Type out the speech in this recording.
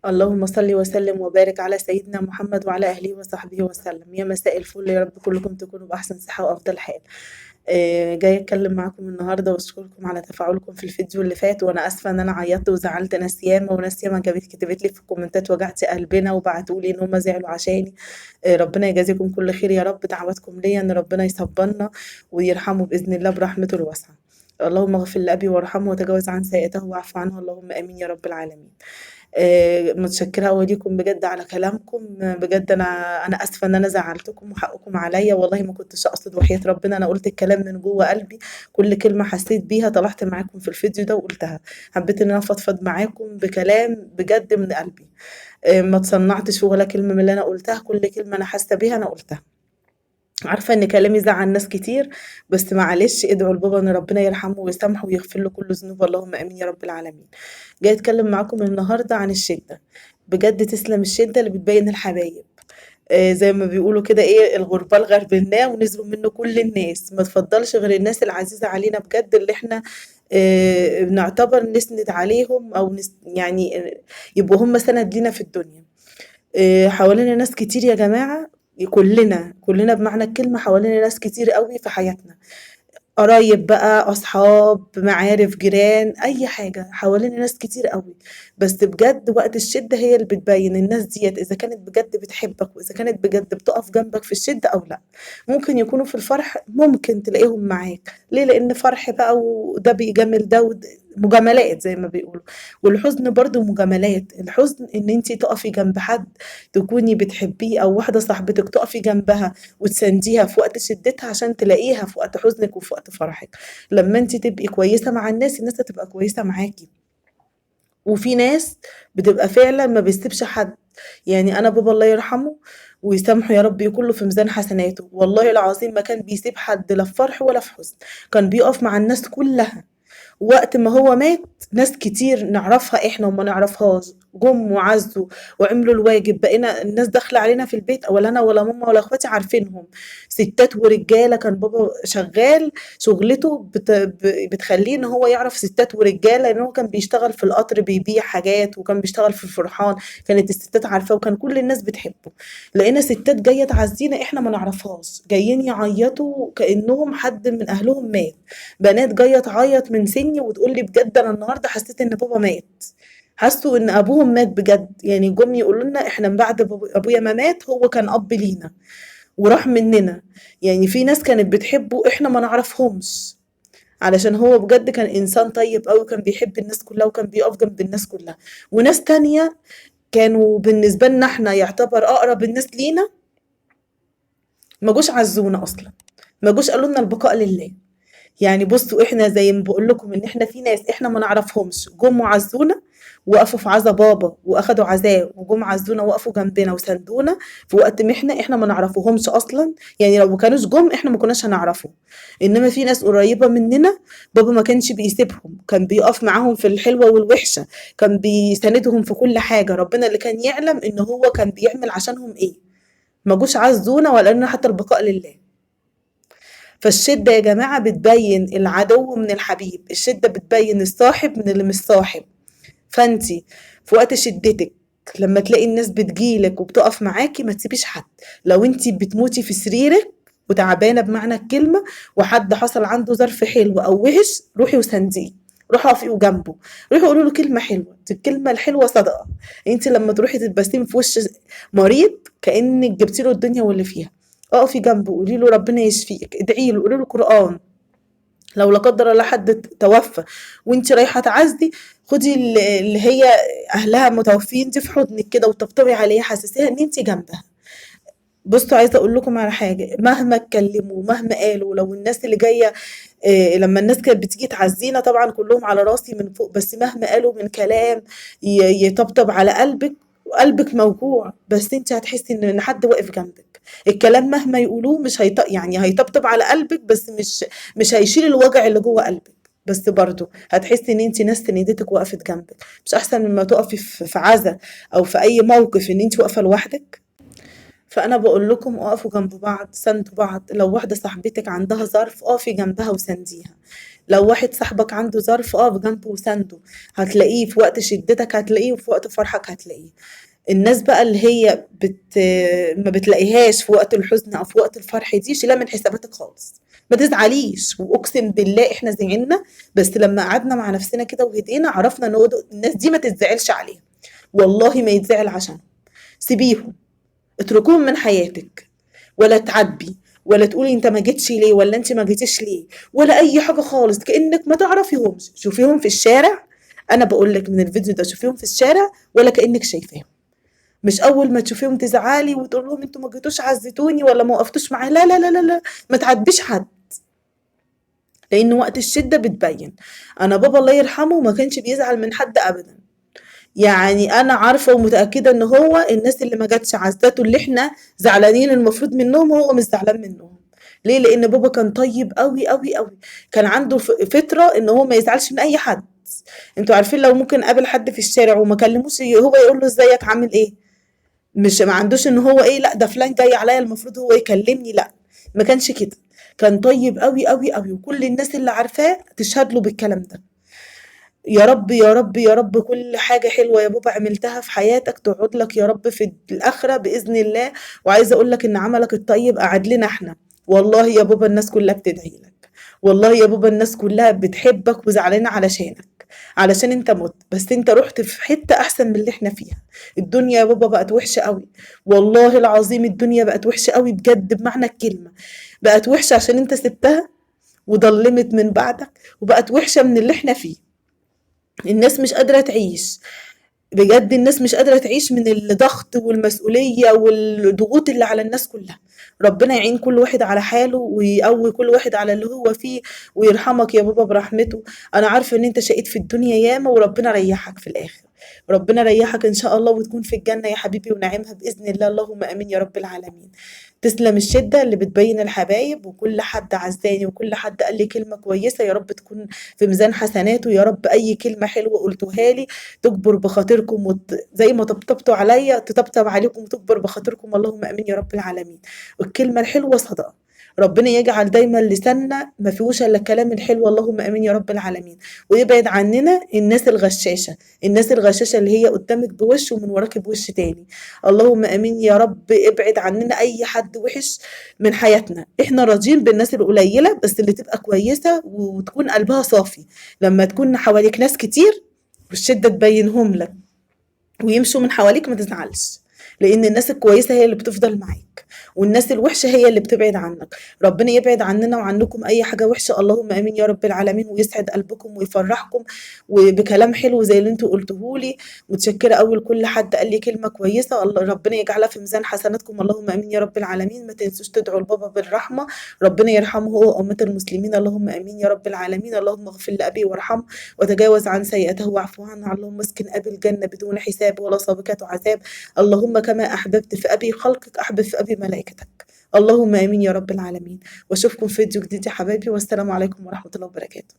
اللهم صل وسلم وبارك على سيدنا محمد وعلى أهله وصحبه وسلم. يا مساء الفل، يا رب كلكم تكونوا بأحسن صحة وأفضل حال. جاية أتكلم معاكم النهاردة وأشكركم على تفاعلكم في الفيديو اللي فات، وأنا آسفة إن أنا عيطت وزعلت ناس ياما، وناس ياما كتبت لي في الكومنتات وجعتي قلبنا وبعتوا لي إن هم زعلوا عشاني. ربنا يجازيكم كل خير يا رب. دعواتكم ليا إن ربنا يصبرنا ويرحمه بإذن الله برحمته الواسعة. اللهم اغفر لأبي وارحمه وتجاوز عن سيئته واعف عنه، اللهم آمين يا رب العالمين. متشكرة أوي ليكم بجد على كلامكم، بجد أنا آسفة إن أنا زعلتكم وحقكم عليا، والله ما كنتش أقصد، وحياة ربنا أنا قلت الكلام من جوه قلبي، كل كلمة حسيت بيها طلعت معاكم في الفيديو ده وقلتها. حبيت إن أنا أفضفض معاكم بكلام بجد من قلبي، ما تصنعتش ولا كلمة من اللي أنا قلتها، كل كلمة أنا حاسة بيها أنا قلتها. عارفة إن كلامي زعل ناس كتير، بس معلش ادعوا لبابا إن ربنا يرحمه ويسامحه ويغفر له كل ذنوبه، اللهم آمين يا رب العالمين. جاي أتكلم معاكم النهاردة عن الشدة. بجد تسلم الشدة اللي بتبين الحبايب، زي ما بيقولوا كده، ايه الغربال غربلناه ونزلوا منه كل الناس، ما تفضلش غير الناس العزيزة علينا بجد، اللي احنا بنعتبر نسند عليهم أو يبقوا هم سند لينا في الدنيا. حوالينا ناس كتير يا جماعة، كلنا بمعنى الكلمة حوالينا ناس كتير قوي في حياتنا، قرايب بقى، أصحاب، معارف، جيران، أي حاجة، حوالينا ناس كتير قوي. بس بجد وقت الشدة هي اللي بتبين الناس ديت إذا كانت بجد بتحبك وإذا كانت بجد بتقف جنبك في الشدة أو لا. ممكن يكونوا في الفرح ممكن تلاقيهم معاك، ليه؟ لأن فرح بقى وده بيجامل ده وده، مجاملات زي ما بيقولوا. والحزن برضو مجاملات، الحزن إن انتي تقفي جنب حد تكوني بتحبيه أو واحدة صاحبتك تقفي جنبها وتسانديها في وقت شدتها عشان تلاقيها في وقت حزنك وفي وقت فرحك. لما انتي تبقي كويسة مع الناس، الناس هتبقى كويسة معاكي. وفي ناس بتبقى فعلا ما بيسيبش حد، أنا بابا الله يرحمه ويسامحه يا رب يكون له في ميزان حسناته، والله العظيم ما كان بيسيب حد لا في فرح ولا في حزن، كان بيقف مع الناس كلها. وقت ما هو مات ناس كتير نعرفها احنا وما نعرفهاش جم وعزوا وعملوا الواجب، بقينا الناس داخله علينا في البيت ولا انا ولا ماما ولا اخواتي عارفينهم، ستات ورجاله. كان بابا شغال شغلته بتخليه ان هو يعرف ستات ورجاله، لان هو كان بيشتغل في القطر بيبيع حاجات، وكان بيشتغل في الفرحان، كانت الستات عارفاه وكان كل الناس بتحبه. لقينا ستات جايه تعزينا احنا ما نعرفهاش، جايين يعيطوا كانهم حد من اهلهم مات، بنات جايه تعيط من سني وتقول لي بجد انا النهارده حسيت ان بابا مات، حسوا ان ابوهم مات بجد. جم يقولوا لنا احنا من بعد ابويا ما مات هو كان اب لينا وراح مننا. في ناس كانت بتحبه احنا ما نعرفهمش، علشان هو بجد كان انسان طيب قوي، وكان بيحب الناس كلها وكان بيقف جنب الناس كلها. وناس تانية كانوا بالنسبة لنا احنا يعتبر اقرب الناس لينا ما جوش عزونا اصلا، ما جوش قالوا لنا البقاء لله. بصوا احنا زي ما بقول لكم ان احنا في ناس احنا ما نعرفهمش جم وعزونا، وقفوا في عزا بابا واخدوا عزاه وجم عزونا وقفوا جنبنا وسندونا في وقت ما احنا ما نعرفهمش اصلا، لو ما كانوش جم احنا ما كناش هنعرفهم. انما في ناس قريبه مننا بابا ما كانش بيسيبهم، كان بيقف معاهم في الحلوه والوحشه، كان بيساندهم في كل حاجه. ربنا اللي كان يعلم ان هو كان بيعمل عشانهم ايه، ما جوش عزونا ولا قالوا لنا حتى البقاء لله. فالشدة يا جماعة بتبين العدو من الحبيب، الشدة بتبين الصاحب من اللي مش صاحب. فانتي في وقت شدتك لما تلاقي الناس بتجيلك وبتقف معاكي ما تسيبيش حد. لو انتي بتموتي في سريرك وتعبانة بمعنى الكلمة وحد حصل عنده ظرف حلو أو وحش، روحي وسانديه، روحي اقفي جنبه، روحي قولي له كلمة حلوة. الكلمة الحلوة صدقة. انتي لما تروحي تتبسمي في وش مريض كأنك جبتي له الدنيا واللي فيها. اقفي جنبه، قولي له ربنا يشفيك، ادعي له، قولي له قرآن. لو لا قدر الله حد توفى وانت رايحه تعزي، خدي اللي هي اهلها متوفيين دي في حضنك كده وطبطبي عليها، حسسيها ان انت جنبها. عايزه اقول لكم على حاجه، مهما اتكلموا مهما قالوا، لو الناس اللي جايه، لما الناس كانت بتيجي تعزينا طبعا كلهم على راسي من فوق، بس مهما قالوا من كلام يطبطب على قلبك، قلبك موجوع، بس انت هتحسي ان حد واقف جنبك. الكلام مهما يقولوه مش يعني هيطبطب على قلبك، بس مش هيشيل الوجع اللي جوه قلبك، بس برضه هتحسي ان انت ناس سندتك وقفت جنبك. مش احسن مما تقفي في عزا او في اي موقف ان انت واقفه لوحدك؟ فانا بقول لكم اقفوا جنب بعض، ساندوا بعض. لو واحده صاحبتك عندها ظرف اقفي جنبها وسانديها. لو واحد صاحبك عنده ظرف اقف جنبه وسنده، هتلاقيه في وقت شدتك هتلاقيه، وفي وقت فرحك هتلاقيه. الناس بقى اللي هي ما بتلاقيهاش في وقت الحزن او في وقت الفرح دي شيلها من حساباتك خالص، ما تزعليش. واقسم بالله احنا زعلنا، بس لما قعدنا مع نفسنا كده وهدينا عرفنا ان هو الناس دي ما تتزعلش عليها، والله ما يتزعل عشانهم. سيبيهم، اتركوهم من حياتك، ولا تعاتبي ولا تقولي انت ما جيتش ليه ولا انت ما جيتيش ليه ولا اي حاجة خالص، كانك ما تعرفيهمش. شوفيهم في الشارع، انا بقول لك من الفيديو ده، شوفيهم في الشارع ولا كانك شايفاهم. مش اول ما تشوفيهم تزعلي وتقول لهم انتوا ما جيتوش عزيتوني ولا ما وقفتوش معايا، لا لا لا لا لا، ما تعاتبيش حد، لان وقت الشدة بتبين. انا بابا الله يرحمه ما كانش بيزعل من حد ابدا، انا عارفه ومتاكده ان هو الناس اللي ما جاتش عزته اللي احنا زعلانين المفروض منهم هو مش زعلان منهم. ليه؟ لان بابا كان طيب قوي قوي قوي، كان عنده فطره ان هو ما يزعلش من اي حد. انتوا عارفين لو ممكن قابل حد في الشارع وما كلموش هو يقول له ازيك عامل ايه، مش ما عندوش ان هو ايه، لا ده فلان جاي عليا المفروض هو يكلمني، لا ما كانش كده، كان طيب قوي قوي قوي، وكل الناس اللي عارفاه تشهد له بالكلام ده. يا رب يا رب يا رب كل حاجة حلوة يا بابا عملتها في حياتك تقعد لك يا رب في الآخرة بإذن الله. وعايزة أقول لك إن عملك الطيب قعد لنا إحنا، والله يا بابا الناس كلها بتدعي لك، والله يا بابا الناس كلها بتحبك وزعلانة علشانك، علشان انت مت، بس انت رحت في حتة أحسن من اللي احنا فيها. الدنيا يا بابا بقت وحشة قوي، والله العظيم الدنيا بقت وحشة قوي بجد بمعنى الكلمة، بقت وحشة عشان انت سبتها وضلمت من بعدك، وبقت وحشة من اللي احنا فيه. الناس مش قادرة تعيش بجد، الناس مش قادرة تعيش من الضغط والمسؤولية والضغوط اللي على الناس كلها. ربنا يعين كل واحد على حاله ويقوي كل واحد على اللي هو فيه، ويرحمك يا بابا برحمته. أنا عارفة إن أنت شقيت في الدنيا ياما، وربنا ريحك في الآخر، ربنا ريحك إن شاء الله وتكون في الجنة يا حبيبي ونعيمها بإذن الله، اللهم آمين يا رب العالمين. تسلم الشدة اللي بتبين الحبايب، وكل حد عزاني وكل حد قال لي كلمة كويسة يا رب تكون في ميزان حسناته يا رب. أي كلمة حلوة قلتوها لي تكبر بخاطركم، زي ما طبطبتوا عليا تطبطب عليكم وتكبر بخاطركم، اللهم آمين يا رب العالمين. والكلمة الحلوة صدقة، ربنا يجعل دايما لساننا ما فيهوش الا الكلام الحلو، اللهم امين يا رب العالمين. ويبعد عننا الناس الغشاشه، الناس الغشاشه اللي هي قدامك بوش ومن وراك بوش تاني، اللهم امين يا رب. ابعد عننا اي حد وحش من حياتنا، احنا راضيين بالناس القليلة بس اللي تبقى كويسة وتكون قلبها صافي. لما تكون حواليك ناس كتير والشدة تبينهم لك ويمشوا من حواليك ما تزعلش، لان الناس الكويسة هي اللي بتفضل معاك والناس الوحشة هي اللي بتبعد عنك. ربنا يبعد عننا وعنكم اي حاجة وحشة، اللهم امين يا رب العالمين، ويسعد قلبكم ويفرحكم وبكلام حلو زي اللي انتوا قلتوهولي. متشكره قوي لكل حد قال لي كلمة كويسة، الله ربنا يجعلها في ميزان حسناتكم، اللهم امين يا رب العالمين. ما تنسوش تدعوا لبابا بالرحمة، ربنا يرحمه هو وامه المسلمين، اللهم امين يا رب العالمين. اللهم اغفر لابي وارحمه وتجاوز عن سيئته واعف عنه، اللهم اسكن ابي الجنة بدون حساب ولا سابقه عذاب، اللهم كما أحببت في أبي خلقك أحبب في أبي ملائكتك، اللهم آمين يا رب العالمين. وأشوفكم في فيديو جديد يا حبايبي، والسلام عليكم ورحمة الله وبركاته.